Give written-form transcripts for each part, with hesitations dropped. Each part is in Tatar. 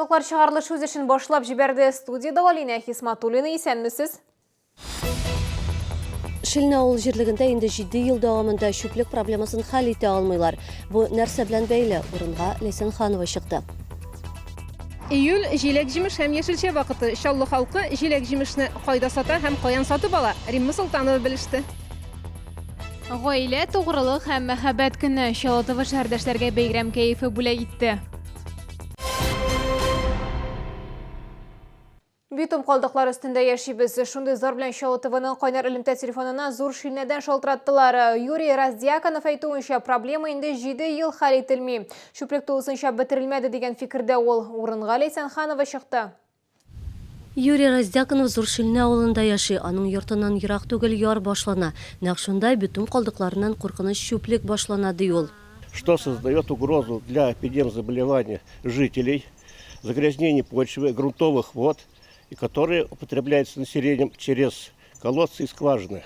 Яңалыклар чыгарылыш үз эшен башлап җибәрде. Студиядә Алинә Хисматуллина, исәнмесез. Шилнә авыл җирлегендә инде җиде ел дәвамында чүплек проблемасын хәл итә алмыйлар. Бу нәрсә белән бәйле? Урынга Ләйсән Ханова чыкты. Июль, җиләк-җимеш һәм яшелчә вакыты. Чаллы халкы җиләк-җимешне кайда сата һәм каян сатып ала? Римма Солтанова белеште. Гаилә, тугрылык һәм мәхәббәт көне. Чаллы ТВ шәһәрдәшләргә бәйрәм кәефе бүләк итте. Битум калдыклары өстендә яшибез. Шундый зар белән Чаллы ТВның кайнар элемтә телефонына Зур Шилнәдән шалтыраттылар. Юрий Раздьяконов әйтүенчә, проблема инде 7 ел хәл ителми. Чүплек тулысынча бетерелмәде дигән фикердә ул. Урынга Ләйсән Ханова чыкты. Юрий Раздяконов Зур Шилнә авылында яши. Аның йортыннан ерак түгел яр башлана. Нәкъ шунда битум калдыкларыннан куркыныч чүплек башлана, ди ул. Что создает угрозу для эпидемзаболеваний жителей, загрязнение почвы, грунтовых вод, и которые употребляются населением через колодцы и скважины.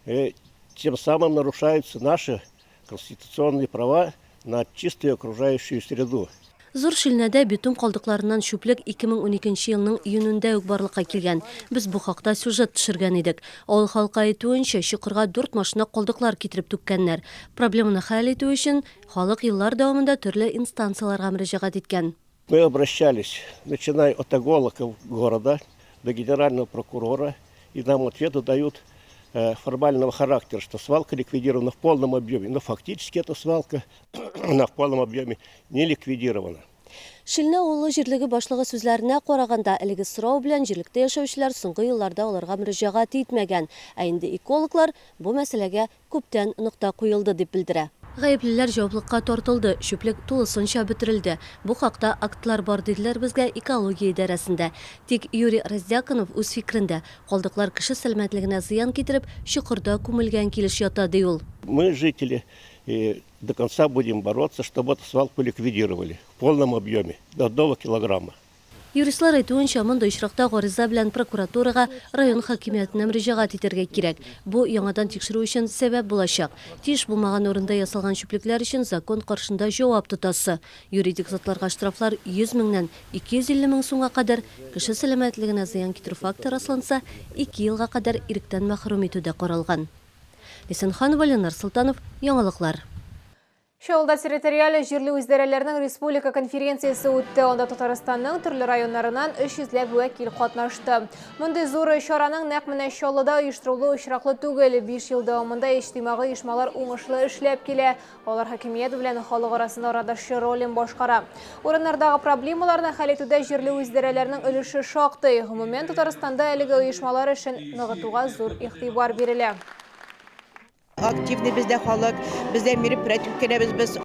И тем самым нарушаются наши конституционные права на чистую окружающую среду. Зур Шилнәдә битум калдыкларыннан чүплек 2012 елның июнендә үк барлыкка килгән. Без бу хакта сюжет төшергән идек. Авыл халкы әйтүенчә, чокырга дүрт машина калдыклар китереп түккәннәр. Проблеманы хәл итү өчен, халык еллар дәвамында төрле инстанцияләргә мөрәҗәгать иткән. Мы обращались, начиная от экологов города до генерального прокурора, и нам ответы дают формального характера, что свалка ликвидирована в полном объеме. Но фактически эта свалка, она в полном объеме не ликвидирована. Шилнә авылы җирлеге башлыгы сүзләренә караганда, әлеге сорау белән җирлектә яшәүчеләр соңгы елларда аларга мөрәҗәгать итмәгән. Ә инде экологлар бу мәсьәләгә күптән нокта куелды дип белдерә. Гаеплеләр җаваплыкка тартылды, чүплек тулысынча бетерелде. Бу хакта актлар бар, диделәр безгә экология идарәсендә. Тик Юрий Раздяконов үз фикерендә, калдыклар кеше сәламәтлегенә зыян китереп, чокырда күмелгән килеш ята, ди ул. Мы, жители, до конца будем бороться, чтобы эту свалку ликвидировали в полном объеме, до одного килограмма. Юристлар әйтүенчә, мондый очракта гариза белән прокуратурага, район хакимиятенә мөрәҗәгать итәргә кирәк. Бу яңадан тикшерү өчен сәбәп булачак. Тиеш булмаган урында ясалган чүплекләр өчен закон каршында җавап тотасы. Юридик затларга штрафлар 100 меңнән 250 мең сумга кадәр, кеше сәламәтлегенә зыян китерү факты расланса, ике елга кадәр иректән мәхрүм итү дә каралган. Ләйсән Ханова, Ленар Солтанов, Яңалыклар. Чаллыда территориаль җирле үзидарәләрнең республика конференциясе үтте. Анда Татарстанның төрле районнарыннан 300 ләп вәкил катнашты. Мондый зур чараның нәкъ менә Чаллыда оештырылуы очраклы түгел. Биш ел дәвамында иҗтимагый оешмалар уңышлы эшләп килә. Алар хакимият белән халык арасында арадашчы ролен башкара. Урыннардагы проблемаларны хәл итүдә җирле үзидарәләрнең өлеше шактый. Гомумән, Татарстанда әлеге оешмалар эшен ныгытуга зур игътибар бирелә. Активный бездә халык, бездә мероприятие үткәрәбез без.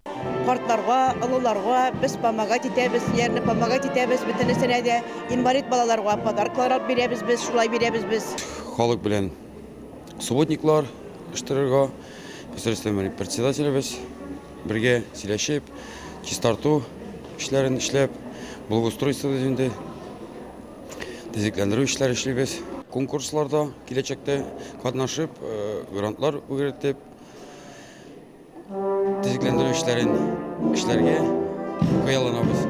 Картларга, олыларга без помогать итәбез, ягъни помогать итәбез бөтенесенә дә. Инвалид балаларга подарклар алып бирәбез без, шулай бирәбез без. Халык белән субботниклар оештырырга, посредством председателебез бергә сөйләшеп, чистарту эшләрен эшләп, благоустройство инде Төзекләндерү эшләре эшлибез. Конкурсларда киләчәктә катнашып, грантлар үгертеп, төзекләндерү эшләрен эшләргә хыялланабыз.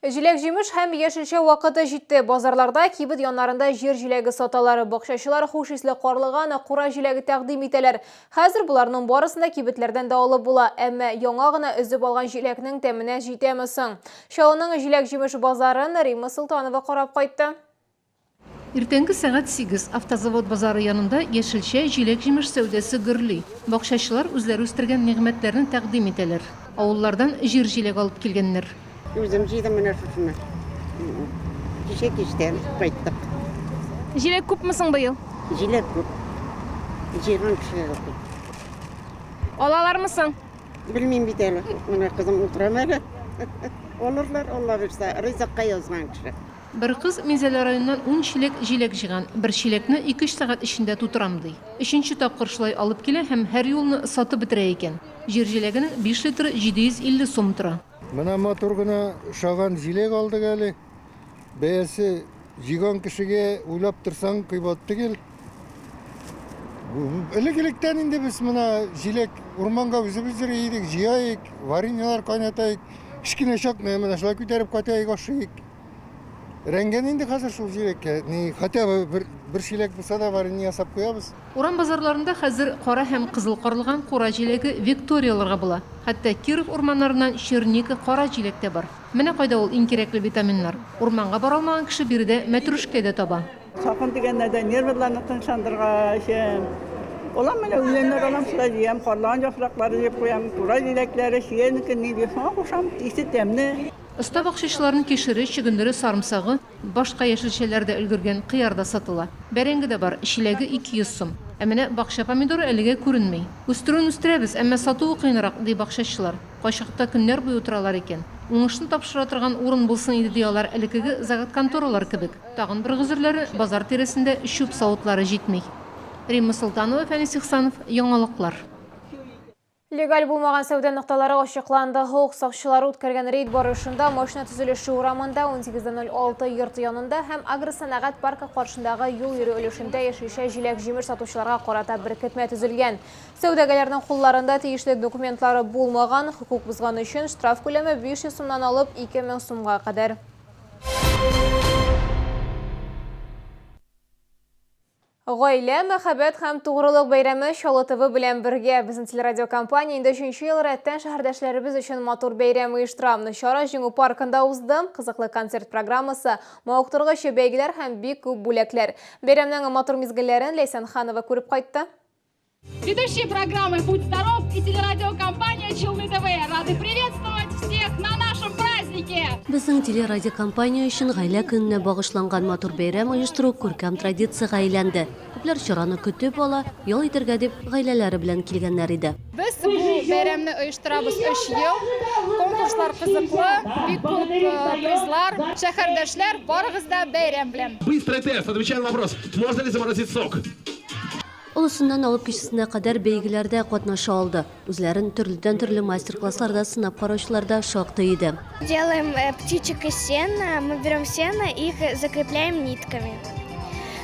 Җиләк-җимеш һәм яшелчә вакыты җитте. Базарларда, кибет яннарында җир җиләге саталар. Бакчачылар хуш исле карлыган, кура җиләге тәкъдим итәләр. Хәзер боларның барысын да кибетләрдән дә алып була. Әмма яңа гына өзеп алган җиләкнең тәменә җитәме соң? Чаллының җиләк-җимеш базарын Римма Солтанова карап кайтты. Иртәнге сәгать сигез. Автозавод базары янында яшелчә, җиләк-җимеш сәүдәсе гөрли. Бакчачылар үзләре үстергән нигъмәтләрне тәкъдим итәләр. Авыллардан җир җиләге алып килгәннәр. Үзем җыйдым менә шушыны. Кичә кичтән кайттык. Җиләк күпме соң быел? Җиләк күп. Җыйган кешеләр күп. Алалармы соң? Белмим бит әле. Менә кызым утырам әле. Алырлар, Алла бирсә, ризыкка язган кеше. Бер кыз Минзәлә районыннан ун чиләк җиләк җыйган. Бер чиләкне ике-өч сәгать эчендә тутырам, ди. Өченче тапкыр шулай алып килә һәм һәр юлны сатып бетерә икән. Җир җиләгенең биш литры 750 сум тора. Менә матур гына ошаган җиләк алдык әле. Бәясе җыйган кешегә уйлап торсаң кыйбат түгел. Элек-электән инде без менә җиләк урманга үзебез йөри идек, җыя идек, вареньелар кайната идек. Кечкенә чакны менә шулай күтәреп кайта идек, ашый идек. Рәнгән инде хәзер шул җиләккә. Ни, хотя бы бер, бер чиләк булса да варенье ясап куябыз. Урам базарларында хәзер кара һәм кызыл карлыган, кура җиләге, виктория алырга була. Хәтта Киров урманнарыннан черника, кара җиләк тә бар. Менә кайда ул иң кирәкле витаминнар. Урманга бара алмаган кеше биредә мәтрүшкә дә таба. Салкын тигәннәрдә нервларны тынычландырырга эчәм. Алам менә үләннәр алам, шулай җыям, карлыган яфраклары җыеп куям, кура җиләкләре, чиянеке ни дип, шуңа кушам, исе тәмле. Оста бакчачыларның кишере, чөгендере, сарымсагы, башка яшелчәләр дә өлгергән, кыяр да сатыла. Бәрәңге дә бар, чиләге 200 сум. Ә менә бакча помидоры әлегә күренми. Үстерүен үстерәбез, әмма сатуы кыенрак, ди бакчачылар. Кайчакта көннәр буе утыралар икән. Уңышны тапшыра торган урын булсын иде, ди алар, элеккеге заготконторалар кебек. Тагын бер гозерләре, базар тирәсендә чүп савытлары җитми. Римма Солтанова, Фәнис Ихсанов, Яңалыклар. Легаль булмаган сәүдә нокталары ачыкланды. Хокук сакчылары үткәргән рейд барышында машина төзелеше урамында 18.06 йорты янында һәм агросәнәгать паркы каршындагы юл йөрү өлешендә яшелчә җиләк-җимеш сатучыларга карата беркетмә төзелгән. Сәүдәгәрләрнең кулларында тиешле документлары булмаган, хокук бозган өчен штраф күләме 500 сумнан алып 2000 сумга кадәр. Гаилә, мәхәббәт һәм тугрылык бәйрәме Чаллы ТВ белән бергә. Безнең телерадиокомпания инде өченче ел рәттән шәһәрдәшләребез өчен матур бәйрәм оештыра. Чара Җиңү паркында узды. Кызыклы концерт программасы, мавыктыргыч бәйгеләр һәм бик күп бүләкләр. Бәйрәмнең матур мизгелләрен Ләйсән Ханова күреп кайтты. Ведущие программы «Будь здоров» и телерадиокомпания «Челны ТВ» рады приветствовать всех на нашем празднике! Безнең телерадиокомпания өчен гаилә көненә багышланган матур бәйрәм оештыру күркәм традициягә әйләнде. Күпләр чараны көтеп ала, ял итәргә дип гаиләләре белән килгәннәр иде. Без бу бәйрәмне оештырабыз өч ел. Конкурслар кызыклы, бик күп призлар. Шәһәрдәшләр, барыгыз да бәйрәм белән! Быстрый тест, отвечай на вопрос, можно ли заморозить сок? Олысыннан алып кечесенә кадәр бәйгеләрдә катнаша алды. Үзләрен төрледән-төрле мастер-классларда сынап караучылар да шактый иде. Делаем э, птичек из сена. Мы берем сено и их закрепляем нитками.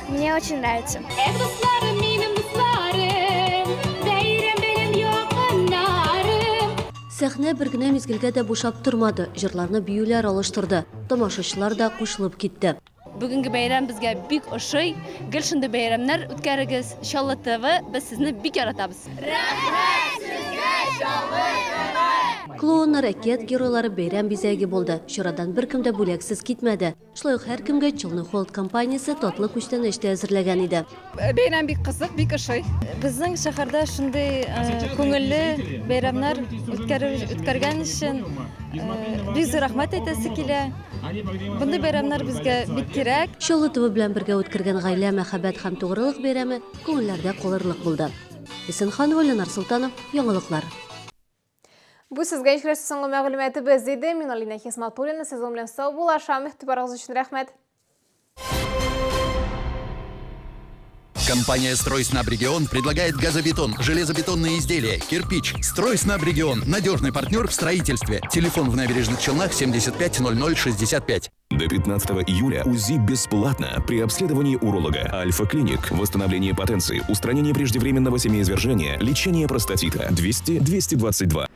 Мне очень нравится. Эх, дусларым, минем дусларым, бәйрәм белән якыннарым. Сәхнә бер генә мизгелгә дә бушап тормады, җырларны биюләр алыштырды, тамашачылар да кушылып китте. Бүгенге бәйрәм безгә бик ошый. Гел шундый бәйрәмнәр үткәрегез. Чаллы ТВ, без сезне бик яратабыз. Рәхмәт сезгә, Чаллы ТВ! Клоуннар, әкият геройлары бәйрәм бизәге булды. Чарадан беркем дә бүләксез китмәде. Шулай ук һәркемгә Челны Холд компаниясе татлы күчтәнәч тә әзерләгән иде. Бәйрәм бик кызык, бик ошый. Безнең шәһәрдә шундый күңелле бәйрәмнәр үткәргән өчен бик зур рәхмәт әйтәсе килә. Мондый бәйрәмнәр безгә бик кирәк. Чаллы ТВ белән бергә үткәргән гаилә, мәхәббәт һәм тугрылык бәйрәме күңелләрдә калырлык булды. Исенханова, Ленар Солтанов, Яңалыклар. Бу сезгә ишкерәсе соңгы мәгълүматыбыз иде. Мин Алина Хисматуллина, сезнең белән сау булашам. Игътибарыгыз өчен рәхмәт. Компания «Стройснабрегион» предлагает газобетон, железобетонные изделия, кирпич. «Стройснабрегион» – надежный партнер в строительстве. Телефон в Набережных Челнах 75 00 65. До 15 июля УЗИ бесплатно при обследовании уролога. Альфа-клиник. Восстановление потенции, устранение преждевременного семяизвержения, лечение простатита. 200 222.